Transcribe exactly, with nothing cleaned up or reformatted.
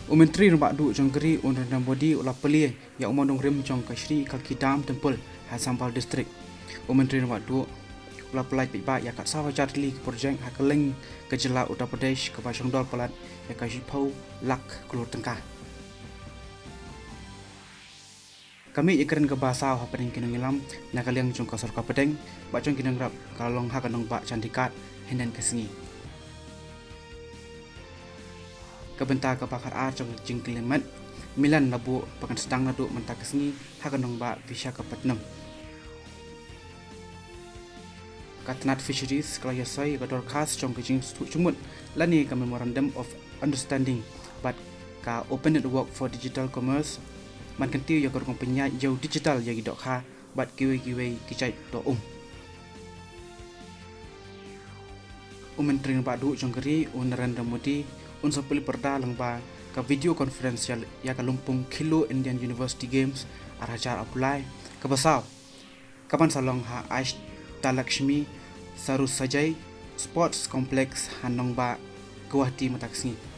U Myntri Rangbah Duh jong ka ri u Narendra Modi u la plie ïa u mawnongrim jong ka Shri Kalki Dam Temple ha Chambal District. U Myntri Rangbah Duh u la pyllait paidbah ïa ka saw hajar tylli ki projek ha kylleng ka jylla Uttar Pradesh kaba shongdor palat ïa ka shiphew lak klur tyngka. Ka mih ïakren kaba saw hapdeng ki nongïalam na ka liang jong ka sorkar pdeng bad jong ki nongrep ka la long ha ka nongbah Chandigarh hynnin ka sngi. Ka bynta kaba khatar jong ka jingkylliang met Milan la buh ba kan sdang naduh mynta ka sngi ha ka nongbah Visakhapatnam. Ka tnat Fisheries ka la ïasoi ïa ka dorkhas jong ka jingsngewthuh jingmut lane ka Memorandum of Understanding bad ka Open Network for Digital Commerce ban kyntiew ïa ka rukom pynïaid jew digital ïa ki dohkha bad kiwei kiwei ki jait doh um. U Myntri Rangbah Duh jong ka ri u Narendra Modi un sa plie pyrda lyngba ka video conference ïa, ïa ka lympung Khelo Indian University Games ar hajar arphew lai kaba saw, kaban sa long ha Ashtalakshmi Sarusajai Sports Complex ha nongbah Guwahati mynta ka sngi.